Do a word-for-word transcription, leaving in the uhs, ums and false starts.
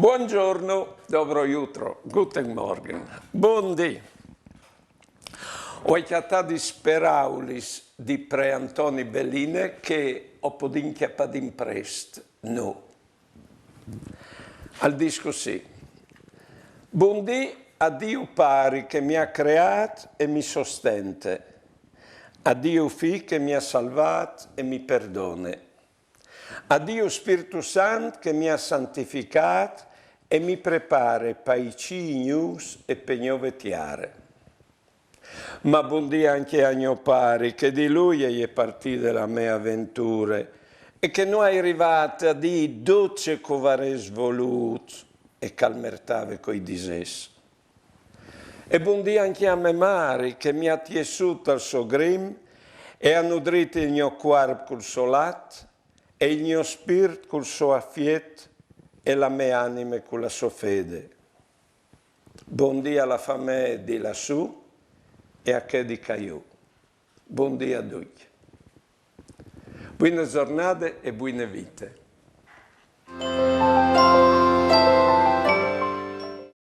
Buongiorno, dobro jutro, guten Morgen, bundì. O ai cjatât lis peraulis di pre Antoni Beline che o podìn cjapâ di imprest, no. Al dîs cussì: Bundì a Diu Pari che mi à creât e mi sostente, a Diu Fi che mi à salvât e mi perdone, a Diu Spirtu Sant che mi à santificât e mi prepare pai cîi gnûfs e pe gnove tiare. Ma bundì ancje a gno pari, che di lui e je partide la mê aventure, e che no ai rivât a dî dut ce che o varès volût e che al mertave che o i disès. E bundì ancje a mê mari, che mi à tiessût tal so grim e à nudrît il gno cuarp cul so lat e il gno spirt cul so afiet e la mê anime cu la sô fede. Bundì a la famee di lassù e a chê di ca jù. Bundì a ducj. Buine zornade e buine vite.